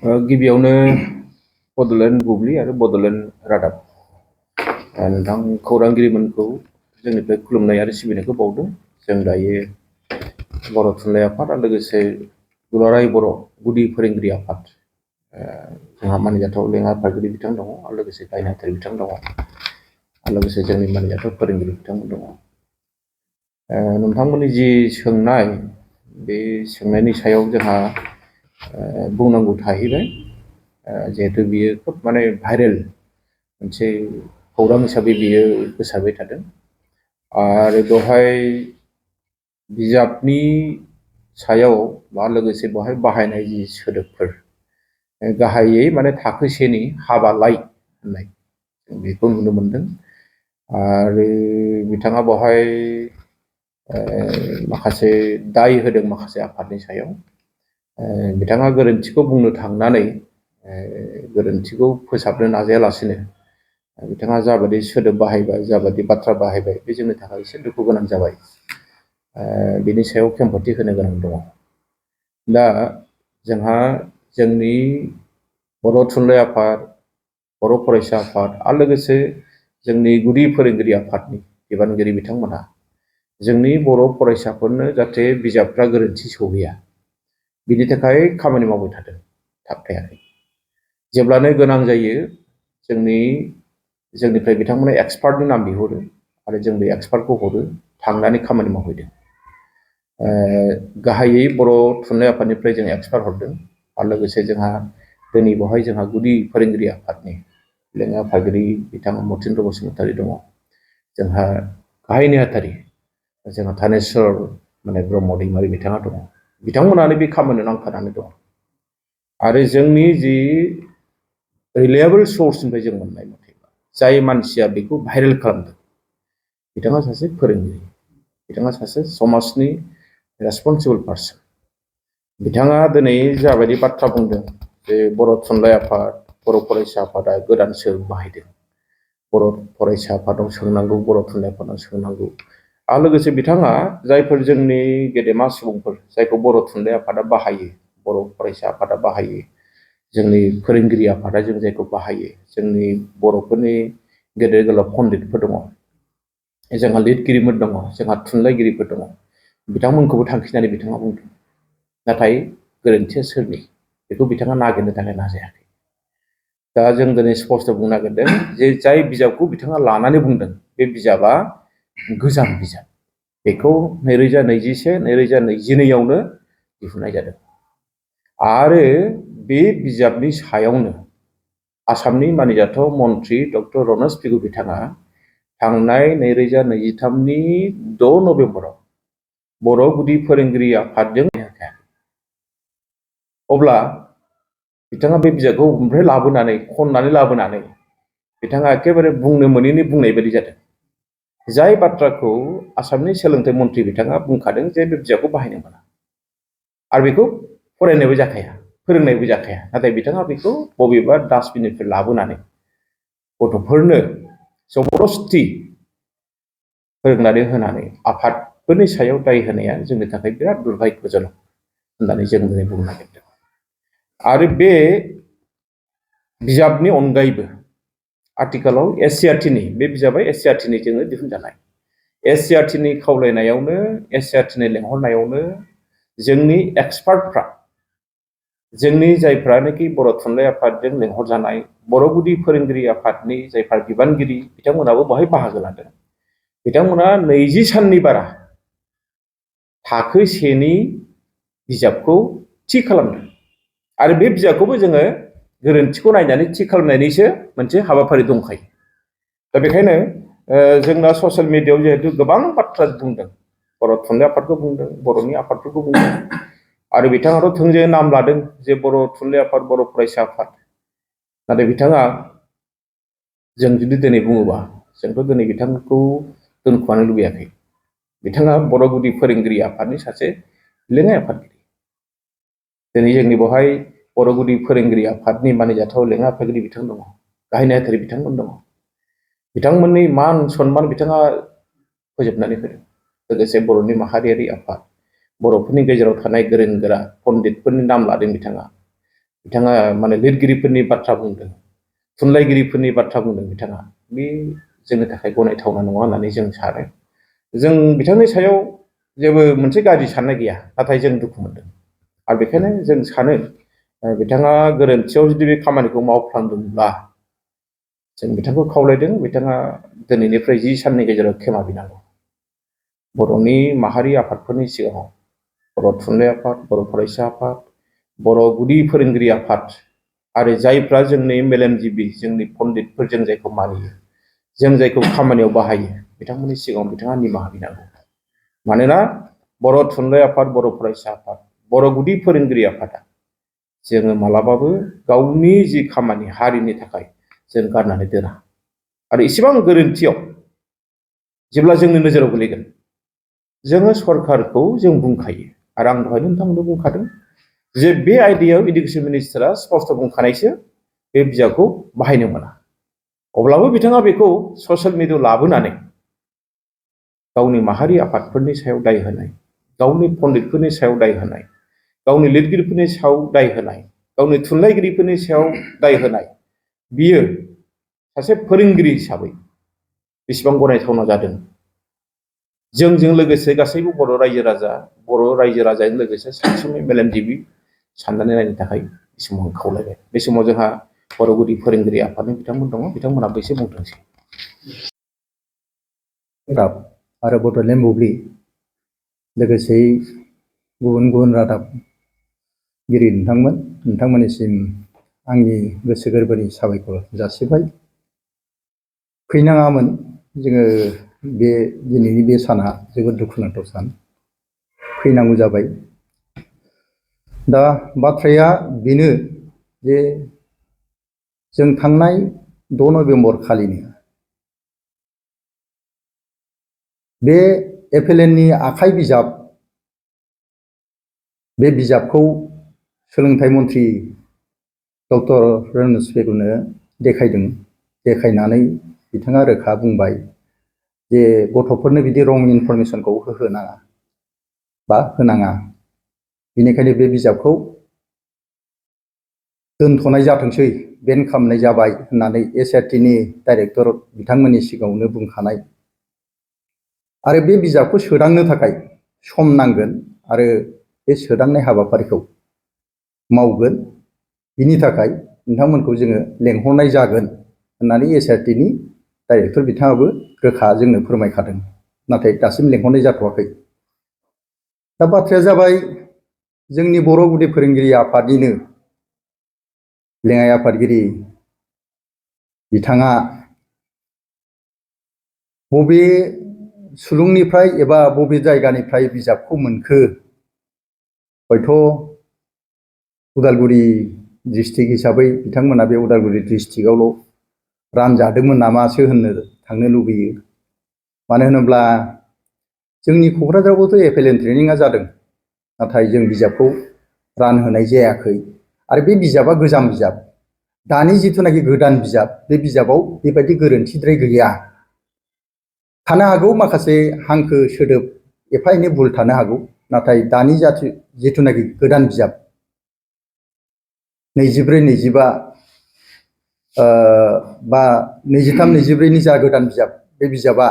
गिबियावनो बड'लेण्ड बुब्लि आरो बड'लेण्ड रादाब नोंथां खौरांगिरिमोनखौ जोंनिफ्राय खुलुमनाय आरो सिबिनायखौ बावदों। जों दायो बर' थुनलाइ आफाद आरो लोगोसे दुलाराय बर' गुदि फोरोंगिरि आफाद जोंहा मानिजाथाव लेङा आफादगिरि बिथां दङ आरो लोगोसे गाहाय नेहाथारि बिथां दङ आरो लोगोसे जोंनि मानिजाथाव फोरोंगिरि बिथांमोन दङ। नोंथांमोननि जि सोंनाय बे सोंनायनि सायाव जोंहा बुंनांगौ थाहैबाय जिहेतु बियो खोब भाइरेल मोनसे खौरां हिसाबै बियो गोसारबाय थादों आरो बेवहाय बिजाबनि सायाव बा लोगोसे बेवहाय बाहायनाय जि सोदोबफोर गाहायै थाखो सेनि हाबालाय होननाय जों बेखौ नुनो मोनदों आरो बिथाङा बेवहाय माखासे दाय होदों माखासे आफादनि सायाव। बिथाङा गोरोन्थिखौ बुंनो थांनानै गोरोन्थिखौ फोसाबनो नाजायालासिनो बिथाङा जाबायदि सोदोब बाहायबाय जाबायदि बाथ्रा बाहायबाय बे जोंनि थाखाय एसे दुखु गोनां जाबाय। बिनि सायाव खेंफोरथि होनो गोनां दङ। दा जोंहा जोंनि बर' थुनलाइ आफाद, बर' फरायसा आफाद आरो लोगोसे जोंनि गुदि फोरोंगिरि आफादनि बिबानगिरि बिथांमोनहा जोंनि बर' फरायसाफोरनो जाहाथे बिजाबफ्रा गोरोन्थि सौहैया बिनि थाखाय खामानि मावबाय थादों थाबथायाखै। जेब्लानो गोनां जायो जोंनिफ्राय बिथांमोना एक्सपार्टनि नाम बिहरो आरो जों बे एक्सपार्टखौ हरो थांनानै खामानि मावहैदों। गाहायै बर' थुनलाइ आफादनिफ्राय जों एक्सपार्ट हरदों आरो लोगोसे जोंहा दिनै बेवहाय जोंहा गुदि फोरोंगिरि आफादनि लेङाइ आफादगिरि बिथां मथिन्द्र बसुमतारी दङ। जोंहा गाहाय नेहाथारि जोंहा थानेस्वर ब्रह्म दैमारि बिथाङा दङ। बिथांमोनानो बे खामानियाव नांथानानै दङ आरो जोंनि जि रिलायेबल सर्सनिफ्राय जों मोननाय मथे जाय मानसिया बेखौ भाइरेल खालामदों बिथाङा सासे फोरोंगिरि, बिथाङा सासे समाजनि रेसपन्सिबल पार्सन। बिथाङा दिनै जाबायदि बाथ्रा बुंदों जे बर' थुनलाइ आफाद, बर' फरायसा आफादा गोदान सोदोब बाहायदों, बर' फरायसा आफादाव सोंनांगौ, बर' थुनलाइ आफादाव सोंनांगौ आरो लोगोसे बिथाङा जायफोर जोंनि गेदेमा सुबुंफोर जायखौ बर' थुनलाइ आफादा बाहायो, बर' फरायसा आफादा बाहायो, जोंनि फोरोंगिरि आफादा जों जायखौ बाहायो, जोंनि बर'फोरनि गेदेर गोलाव पण्डितफोर दङ, जोंहा लिरगिरिफोर दङ, जोंहा थुनलाइगिरिफोर दङ, बिथांमोनखौबो थांखिनानै बिथाङा बुंदों। नाथाय गोरोन्थिया सोरनि बेखौ बिथाङा नागिरनो थाखाय नाजायाखै। दा जों दिनै स्पष्ट बुंनो नागिरदों जे जाय बिजाबखौ बिथाङा लानानै बुंदों बे बिजाबा गोजाम बिजाब। बेखौ 2021-2022 दिहुननाय जादों आरो बे बिजाबनि सायावनो आसामनि मानिजाथाव मन्त्रि डक्टर रनज पेगु बिथाङा थांनाय 2023 6 नभेम्बराव बर' गुदि फोरोंगिरि आफादजों अब्ला बिथाङा बे बिजाबखौ ओमफ्राय लाबोनानै खननानै लाबोनानै बिथाङा एखेबारे बुंनो मोनैनि बुंनाय बायदि जादों। जाय बाथ्राखौ आसामनि सोलोंथाइ मन्त्रि बिथाङा बुंखादों जे बे बिजाबखौ बाहायनो मोना आरो बेखौ फरायनायबो जाखाया, फोरोंनायबो जाखाया, नाथाय बिथाङा बेखौ बबेबा डास्टबिननिफ्राय लाबोनानै गथ'फोरनो जबरदस्ति फोरोंनानै होनानै आफादफोरनि सायाव दाय होनाया जोंनि थाखाय बिराद दुर्भाग्यजनक होननानै जों दिनै बुंनो नागिरदों। आरो बे बिजाबनि अनगायैबो आथिखालाव एससिइआरटिनि बे बिजाबा एससिइआरटिनि जोंनो दिहुनजानाय। एससिइआरटिनि खावलायनायावनो, एससिइआरटिनि लेंहरनायावनो जोंनि एक्सपार्टफ्रा, जोंनि जायफ्रानोखि बर' थुनलाइ आफादजों लेंहरजानाय बर' गुदि फोरोंगिरि आफादनि जायफ्रा बिबानगिरि बिथांमोनाबो बेवहाय बाहागो लादों। बिथांमोना 20 साननि बारा थाखो सेनि बिजाबखौ थि खालामदों आरो बे बिजाबखौबो जोङो गोरोन्थिखौ नायनानै थि खालामनायनिसो मोनसे हाबाफारि दंखायो। दा बेखायनो जोंना ससियेल मिडियायाव जिहेतु गोबां बाथ्रा बुंदों, बर' थुनलाइ आफादखौ बुंदों, बर'नि आफादफोरखौ बुंदों आरो बिथाङाथ' थोंजोङै नाम लादों जे बर' थुनलाइ आफाद, बर' फरायसा आफाद। नाथाय बिथाङा जों जुदि दिनै बुङोबा जोंथ' दिनै बिथांखौ दोनखुमानो लुबैयाखै। बिथाङा बर' गुदि फोरोंगिरि आफादनि सासे लेङाइ आफादगिरि। दिनै जोंनि बेवहाय बर' गुदि फोरोंगिरि आफादनि मानिजाथाव लेङाइ आफादगिरि बिथां दङ, गाहाय नेहाथारि बिथांमोन दङ। बिथांमोननि मान सन्मान बिथाङा फोजोबनानै होदों। लोगोसे बर'नि माहारियारि आफाद, बर'फोरनि गेजेराव थानाय गोरों गोरा पण्डितफोरनि नाम लादों बिथाङा। बिथाङा माने लिरगिरिफोरनि बाथ्रा बुंदों, थुनलाइगिरिफोरनि बाथ्रा बुंदों बिथाङा, बे जोंनि थाखाय गनायथावना नङा होननानै जों सानो। जों बिथांनि सायाव जेबो मोनसे गाज्रि साननाय गैया, नाथाय जों दुखु मोनदों। आरो बेखायनो जों सानो बिथाङा गोरोन्थियाव जुदि बे खामानिखौ मावफ्लांदोंब्ला जों बिथांखौ खावलायदों, बिथाङा दिनैनिफ्राय 10 साननि गेजेराव क्षमा बिनांगौ। बर'नि माहारि आफादफोरनि सिगाङाव, बर' थुनलाइ आफाद, बर' फरायसा आफाद, बर' गुदि फोरोंगिरि आफाद आरो जायफ्रा जोंनि मेलेमजिबि, जोंनि पण्डितफोर, जों जायखौ मानियो, जों जायखौ खामानियाव बाहायो, बिथांमोननि सिगाङाव बिथाङा निमाहा बिनांगौ। मानोना बर' थुनलाइ आफाद, बर' फरायसा आफाद, बर' गुदि फोरोंगिरि आफादा जोङो मालाबाबो गावनि जि खामानि हारिनि थाखाय जों गारनानै दोना। आरो इसेबां गोरोन्थियाव जेब्ला जोंनि नोजोराव गोलैगोन, जोङो सरकारखौ जों बुंखायो। आरो आं दहायनो नोंथांमोननो बुंखादों जे बे आयदायाव इडुकेसन मिनिस्टारा स्पष्ट बुंखानायसो बे बिजाबखौ बाहायनो मोना। अब्लाबो बिथाङा बेखौ ससियेल मिडियायाव लाबोनानै गावनि माहारि आफादफोरनि सायाव दाय होनाय, गावनि पण्डितफोरनि सायाव दाय होनाय, गावनि लिरगिरिफोरनि सायाव दाय होनाय, गावनि थुनलाइगिरिफोरनि सायाव दाय होनाय, बियो सासे फोरोंगिरि हिसाबै बेसेबां गनायथावना जादों। जोंजों लोगोसे गासैबो बर' रायजो राजाजों लोगोसे सानसुमै मेलेमजिबि साननानै नायनो थाखाय बे समाव खावलायबाय। बे समाव जोंहा बर' गुदि फोरोंगिरि आफादनि बिथांमोन दङ, बिथांमोनहाबो एसे बुंथोंसै। आरो बड'लेण्ड बुब्लि लोगोसे गुबुन गुबुन रादाबगिरि नोंथांमोननिसिम आंनि गोसो गोरबोनि साबायखर जासिबाय। फैनाङामोन, जोङो दिनैनि बे साना जोबोद दुखुनांथाव सान, फैनांगौ जाबाय। दा बाथ्राया बेनो जे जों थांनाय 6 नभेम्बर खालिनो बे FLNनि आखाइ बिजाब, बे बिजाबखौ सोलोंथाइ मन्त्रि डक्टर रनज पेगुनो देखायदों। देखायनानै बिथाङा रोखा बुंबाय जे गथ'फोरनो बिदि रं इनफरमेसनखौ होनाङा बा होनाङा। बेनिखायनो बे बिजाबखौ दोनथ'नाय जाथोंसै, बेन खालामनाय जाबाय होननानै SRTनि डाइरेक्टर बिथांमोननि सिगाङावनो बुंखानाय। आरो बे बिजाबखौ सोदांनो थाखाय सम नांगोन आरो बे सोदांनाय हाबाफारिखौ मावगोन। बिनि थाखाय नोंथांमोनखौ जोङो लेंहरनाय जागोन होननानै SRTनि डाइरेक्टर बिथाङाबो रोखा जोंनो फोरमायखादों, नाथाय दासिम लेंहरनाय जाथ'वाखै। दा बाथ्राया जाबाय, जोंनि बर' गुदि फोरोंगिरि आफादनिनो लेङाइ आफादगिरि बिथाङा बबे सुलुंनिफ्राय एबा बबे जायगानिफ्राय बिजाबखौ मोनखो, हयथ' उदालगुरि डिस्ट्रिक्ट हिसाबै बिथांमोना बे उदालगुरि डिस्ट्रिक्टआवल' रानजादोंमोन नामासो होननो थांनो लुबैयो। मानो होनोब्ला जोंनि क'क्राझारावबोथ' FLN ट्रेनिंआ जादों, नाथाय जों बिजाबखौ रानहोनाय जायाखै। आरो बे बिजाबा गोजाम बिजाब। दानि जिथुनाखि गोदान बिजाब, बे बिजाबाव बेबायदि गोरोन्थिद्राय गैया। थानो हागौ माखासे हांखो सोदोब एफा एनै भुल थानो हागौ, नाथाय दानि जिथुनाखि गोदान बिजाब 24-25 बा 23-24नि जा गोदान बिजाब, बे बिजाबा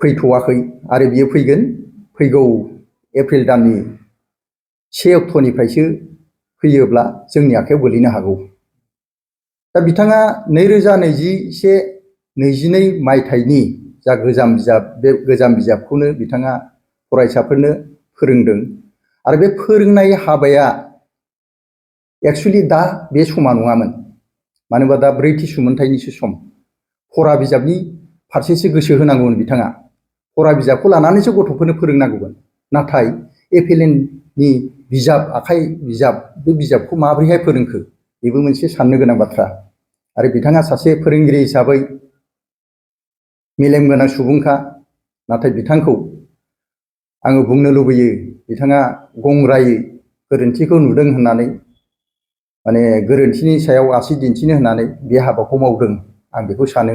फैथ'वाखै आरो बियो फैगौ एप्रिल दाननि 1 अक्ट'निफ्रायसो फैयोब्ला जोंनि आखायाव गोलैनो हागौ। दा बिथाङा 2021-22 मायथाइनि जा गोजाम बिजाब, बे गोजाम बिजाबखौनो बिथाङा फरायसाफोरनो फोरोंदों। आरो बे फोरोंनाय हाबाया एक्सुवेलि दा बे समा नङामोन। मानो होनबा दा ब्रैथि सुमोनथाइनिसो सम। फरा बिजाबनि फारसेसो गोसो होनांगौमोन बिथाङा। फरा बिजाबखौ लानानैसो गथ'फोरनो फोरोंनांगौमोन। नाथाय FLNनि बिजाब, आखाइ बिजाब, बे बिजाबखौ माबोरैहाय फोरोंखो, बेबो मोनसे साननो गोनां बाथ्रा। आरो बिथाङा सासे फोरोंगिरि हिसाबै मेलेम गोनां सुबुंखा, नाथाय बिथांखौ आङो बुंनो लुबैयो, बिथाङा गंग्रायै गोरोन्थिखौ नुदों होननानै, माने गोरोन्थिनि सायाव आसि दिन्थिनो होननानै बे हाबाखौ मावदों, आं बेखौ सानो।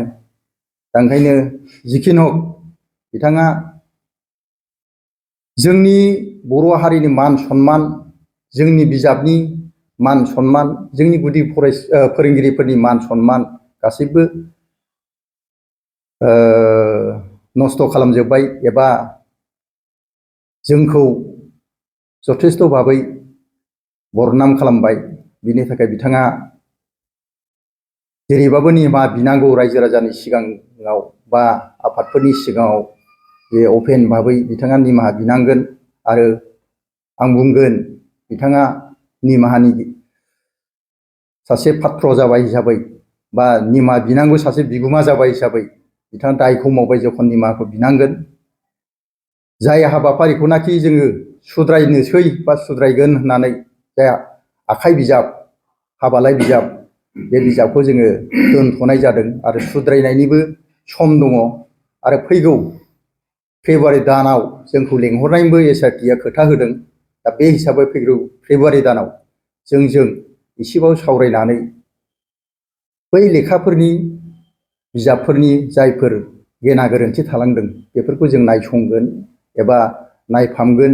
दा ओंखायनो जिखिनि हक, बिथाङा जोंनि बर' हारिनि मान सन्मान जोंनि बिजाबनि मान सन्मान, जोंनि गुदि फोरोंगिरिफोरनि मान सन्मान गासैबो नस्थ' खालामजोब्बाय एबा जोंखौ जथेस्थ' भाबै बरनाम खालामबाय। बिनि थाखाय बिथाङा जेरैबाबो निमाहा बिनांगौ रायजो राजानि सिगाङाव बा आफादफोरनि सिगाङाव जे अपेन भाबै बिथाङा निमाहा बिनांगोन। आरो आं बुंगोन बिथाङा निमाहानि सासे पात्र जाबाय हिसाबै बा निमाहा बिनांगौ सासे बिगोमा जाबाय हिसाबै बिथाङा दायखौ मावबाय जखन निमाहाखौ बिनांगोन। जाय हाबाफारिखौनाखि जोङो सुद्रायनोसै बा सुद्रायगोन होननानै जाय आखाइ बिजाब हाबालाय बिजाब बे बिजाबखौ जोङो दोनथ'नाय जादों आरो सुद्रायनायनिबो सम दङ। आरो फैगौ फेब्रुवारि दानाव जोंखौ लेंहरनायनिबो एसआरटिआ खोथा होदों। दा बे हिसाबै फैगौ फेब्रुवारि दानाव जोंजों एसेबाबो सावरायनानै बै लेखाफोरनि बिजाबफोरनि जायफोर गेना गोरोन्थि थालांदों बेफोरखौ जों नायसंगोन एबा नायफामगोन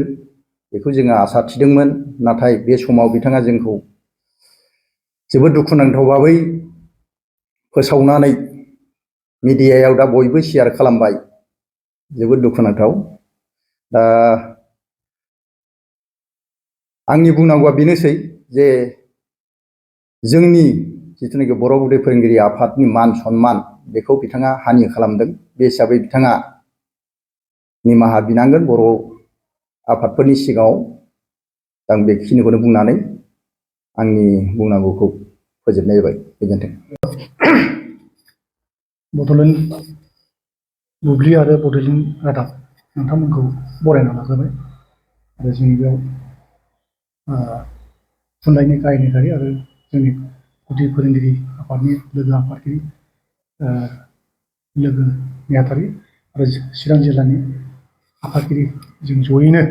बेखौ जोङो आसा थिदोंमोन। नाथाय बे समाव बिथाङा जोंखौ जोबोद दुखुनांथाव भाबै फोसावनानै मिडियायाव दा बयबो शेयार खालामबाय। जोबोद दुखुनांथाव। दा आंनि बुंनांगौआ बेनोसै जे जोंनि जिथुनाखि बर' गुदि फोरोंगिरि आफादनि मान सन्मान बेखौ बिथाङा हानि खालामदों। बे हिसाबै बिथाङा निमाहा बिनांगोन बर' आफादफोरनि सिगाङाव। आं बेखिनिखौनो बुंनानै आंनि बुंनांगौखौ फोजोबनाय जाबाय। गोजोन्थों। बड'लेण्ड बुब्लि आरो बड'लेण्ड रादाब नोंथांमोनखौ बरायना लाग्रोबाय। आरो जोंनि बेयाव थुनलाइनि गाहाय नेहाथारि आरो जोंनि गुदि फोरोंगिरि आफादनि लोगो आफादगिरि लोगो नेहाथारि आरो चिरां जिल्लानि आफादगिरि जों जयैनो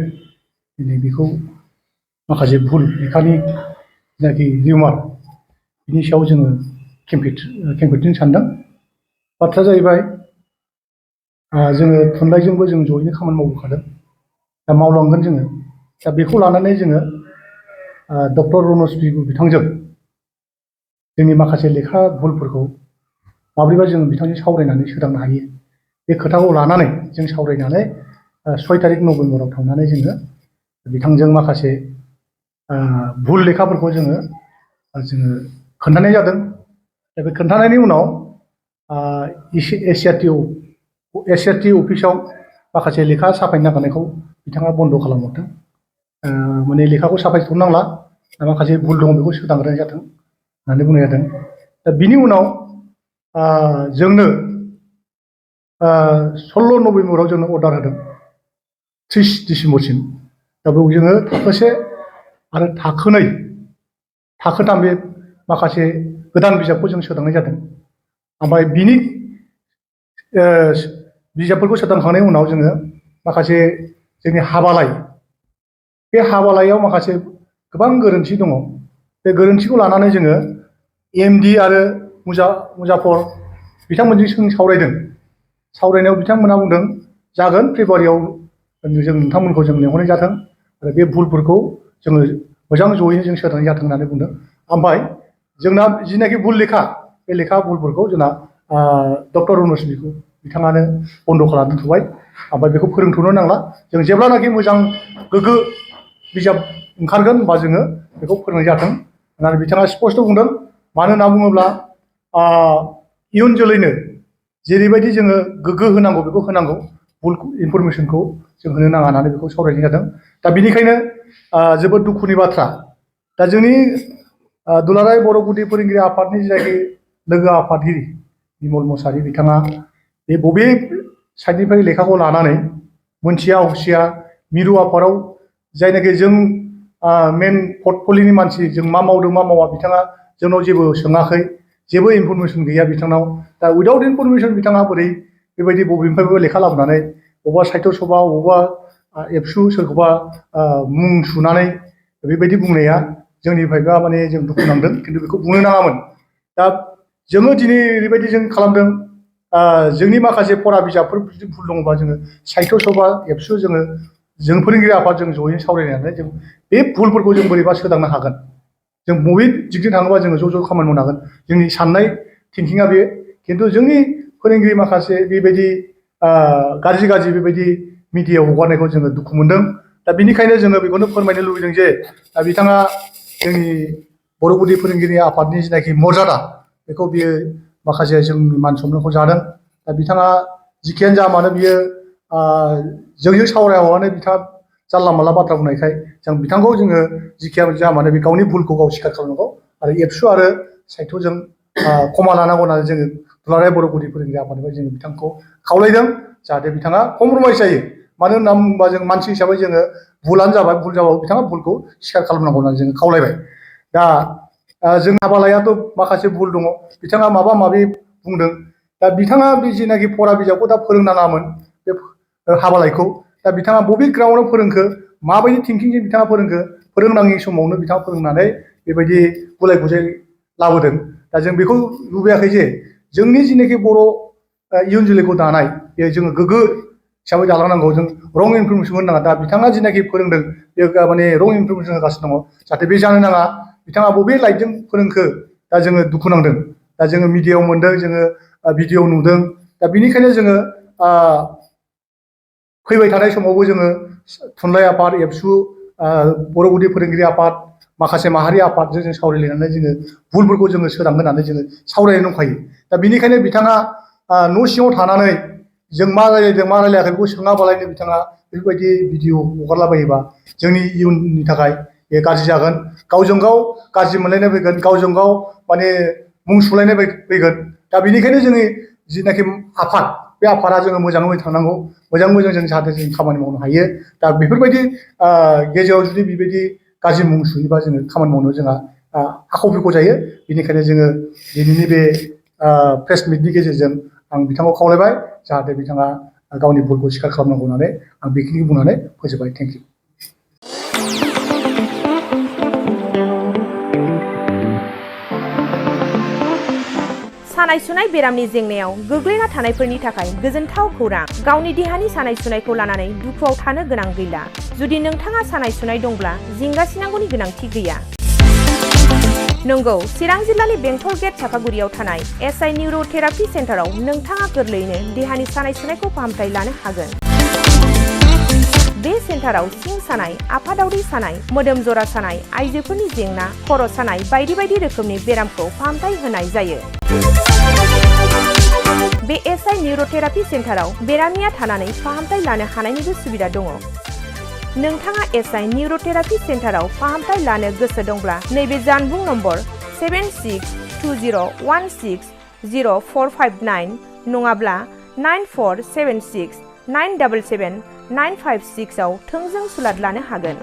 दिनै बेखौ माखासे भुल लेखानि जायखि रिउमार बिनि सायाव जोङो खेंफेरथिनो सानदों। बाथ्राया जाहैबाय जोङो थुनलाइजोंबो जों जयैनो खामानि मावबोखादों। दा मावलांगोन जोङो। दा बेखौ लानानै जोङो डक्टर रनज पेगु बिथांजों जोंनि माखासे लेखा भुलफोरखौ माब्रैबा जों बिथांजों सावरायनानै सोदांनो हायो बे खोथाखौ लानानै जों सावरायनानै 6 तारिख नभेम्बराव थांनानै जोङो बिथांजों माखासे भुल लेखाफोरखौ जोङो खोन्थानाय जादों। दा बे खोन्थानायनि उनाव एसआरटि अफिसाव माखासे लेखा साफायनो नागिरनायखौ बिथाङा बन्द' खालामहरदों। माने लेखाखौ साफायथ'नांला, माखासे भुल दङ बेखौ सोदांग्रोनाय जाथों होननानै बुंनाय जादों। दा बिनि उनाव जोंनो 16 नभेम्बराव जोंनो अर्डार होदों 30 डिसेम्बरसिम। दा बेयाव जोङो थाखोसे आरो थाखोथाम बे माखासे गोदान बिजाबखौ जों सोदांनाय जादों। ओमफ्राय बिनि बिजाबफोरखौ सोदांखांनायनि उनाव जोङो माखासे जोंनि हाबालाइ, बे हाबालाइयाव माखासे गोबां गोरोन्थि दङ। बे गोरोन्थिखौ लानानै जोङो एमडि आरो मुजाफर बिथांमोनजों जों सावरायदों। सावरायनायाव बिथांमोनहा बुंदों जागोन फेब्रुवारियाव जों नोंथांमोनखौ जों लेंहरनाय जाथों आरो बे भुलफोरखौ जोङो मोजां जयैनो जों सोदांनाय जाथों होननानै बुंदों। ओमफ्राय जोंना जिनाखि भुल लेखा बे लेखा भुलफोरखौ जोंना डक्टर रनज पेगु बिथाङानो बन्द' खालामना दोनथ'बाय। ओमफ्राय बेखौ फोरोंथ'नो नांला, जों जेब्लानाखि मोजां गोग्गो बिजाब ओंखारगोन होनबा जोङो बेखौ फोरोंनाय जाथों होननानै बिथाङा स्पष्ट' बुंदों। मानो होनना बुङोब्ला इयुन जोलैनो जेरैबायदि जोङो गोग्गो होनांगौ बेखौ होनांगौ, भुल इनफरमेसनखौ जों होनो नाङा होननानै बेखौ सावरायनाय जादों। दा बेनिखायनो जोबोद दुखुनि बाथ्रा। दा जोंनि दुलाराय बर' गुदि फोरोंगिरि आफादनि जायखि लोगो आफादगिरि बिमल मुसाहारि बिथाङा बे बबे साइडनिफ्राय लेखाखौ लानानै मोनथिया हसिया मिरु आफादाव जायनाखि जों मेन पर्टफलिय'नि मानसि, जों मा मावदों मा मावा बिथाङा जोंनाव जेबो सोङाखै, जेबो इनफरमेसन गैया बिथांनाव। दा उइदाउट इनफरमेसन बिथाङा बोरै बेबायदि बबेनिफ्रायबो लेखा लाबोनानै बबेबा साहित्य सभा बबेबा एबसु सोरखौबा मुं सुनानै बेबायदि बुंनाया जोंनिफ्रायबा माने जों दुखु नांदों, खिन्थु बेखौ बुंनो नाङामोन। दा जोङो दिनै ओरैबायदि जों खालामदों, जोंनि माखासे फरा बिजाबफोर जुदि भुल दङबा जोङो साहित्य सभा एबसु जोङो जों फोरोंगिरि आफादजों जयै सावरायनानै जों बे भुलफोरखौ जों बोरैबा सोदांनो हागोन, जों बबे दिगजों थाङोबा जोङो ज' खामानि मावनो हागोन, जोंनि साननाय थिंकिंआ बे। खिन्थु जोंनि फोरोंगिरि माखासे बेबायदि गाज्रि बेबायदि मिडियायाव हगारनायखौ जोङो दुखु मोनदों। दा बिनिखायनो जोङो बेखौनो फोरमायनो लुबैदों जे बिथाङा जोंनि बर' गुदि फोरोंगिरि आफादनि जिनाखि मर्यादा बेखौ बियो माखासे जोंनि मान सनमानखौ जादों। दा बिथाङा जिखियानो जा मानो बियो जोंजों सावरायाबानो बिथाङा जानला मानला बाथ्रा बुंनायखाय जों बिथांखौ जोङो जिखियानो जा मानो बे गावनि भुलखौ गाव स्वीकार खालामनांगौ आरो एबसु आरो साहित्यजों क्षमा लानांगौ होननानै जोङो दुलाराय बर' गुदि फोरोंगिरि आफादनिफ्राय जोङो बिथांखौ खावलायदों जाहाथे बिथाङा कमप्रमाइस जायो। मानो होनना बुङोबा जों मानसि हिसाबै जोङो भुलानो जाबाय, भुल जाबाबो बिथाङा भुलखौ स्वीकार खालामनांगौ होननानै जोङो खावलायबाय। दा जों हाबालायाथ' माखासे भुल दङ, बिथाङा माबा माबि बुंदों। दा बिथाङा बे जिनाखि फरा बिजाबखौ दा फोरोंनाङामोन बे हाबालायखौ, दा बिथाङा बबे ग्राउन्डआव फोरोंखो, माबायदि थिंकिंजों बिथाङा फोरोंखो, फोरोंनाङि समावनो बिथाङा फोरोंनानै बेबायदि गुलाय गुजाय लाबोदों। दा जों बेखौ लुबैयाखै जे जोंनि जिनाखि बर' इयुन जोलैखौ दानाय बे जोङो गोग्गो हिसाबै दालांनांगौ, जों रं इनफरमेसन होनो नाङा। दा बिथाङा जिनाखि फोरोंदों बे माने रं इनफरमेसन होगासिनो दङ, जाहाथे बे जानो नाङा। बिथाङा बबे लाइटजों फोरोंखो दा जोङो दुखु नांदों। दा जोङो मिडियायाव मोनदों, जोङो भिडिअ नुदों। दा बिनिखायनो जोङो फैबाय थानाय समावबो जोङो थुनलाइ आफाद, एबसु, बर' गुदि फोरोंगिरि आफाद, माखासे माहारि आफादजों जों सावरायलायनानै जोङो भुलफोरखौ जोङो सोदांहोनानै जोङो सावरायनाय दंखायो। दा बिनिखायनो बिथाङा न' सिङाव थानानै जों मा रायलायदों मा रायलायाखै बेखौ सोङाबालायनो बिथाङा बेफोरबायदि भिडिअ हगारलाबायोबा जोंनि इयुननि थाखाय बे गाज्रि जागोन। गावजों गाव गाज्रि मोनलायनाय फैगोन, गावजों गाव माने मुं सुलायनाय फैगोन। दा बेनिखायनो जोंनि जिनाखि आफाद, बे आफादा जोङो मोजाङै मोजां थांनांगौ, मोजां जों जाहाथे जों खामानि मावनो हायो। दा बेफोरबायदि गेजेराव जुदि बेबायदि गाज्रि मुं सुयोबा जोङो खामानि मावनो जोंहा आख' फिख' जायो। बेनिखायनो जोङो दिनैनि बे प्रेस मिटनि गेजेरजों आं बिथांखौ खावलायबाय जाहाथे बिथाङा गावनि भुलखौ स्वीकार खालामनांगौ होननानै आं बेखिनिखौ बुंनानै फोजोबबाय। Thank you. सानाय सुनाय बेरामनि जेंनायाव गोग्लैना थानायफोरनि थाखाय गोजोनथाव खौरां। गावनि देहानि सानाय सुनायखौ लानानै दुखुआव थानो गोनां गैला। जुदि नोंथाङा सानाय सुनाय दंब्ला जिंगासिनांगौनि गोनांथि गैया। नंगौ, चिरां जिल्लानि बेंटल गेट चापागुरियाव थानाय SI निउर' थेरापि सेन्टाराव नोंथाङा गोरलैयैनो देहानि सानाय सुनायखौ फाहामथाय लानो हागोन। बे सेन्टाराव सिं सानाय, आफादावरि सानाय, मोदोम जरा सानाय, आइजोफोरनि जेंना, खर' सानाय बायदि बायदि रोखोमनि बेरामखौ फाहामथाय होनाय जायो। बे SI निउर' थेरापि सेन्टाराव बेरामिया थानानै फाहामथाय लानो हानायनिबो सुबिदा दङ। नोंथाङा SI निउर' थेरापि सेन्टाराव फाहामथाय लानो गोसो दंब्ला नैबे जानबुं नम्बर 7620160459 नङाब्ला 9476977956 आव थोंजों सुलाद लानो हागोन।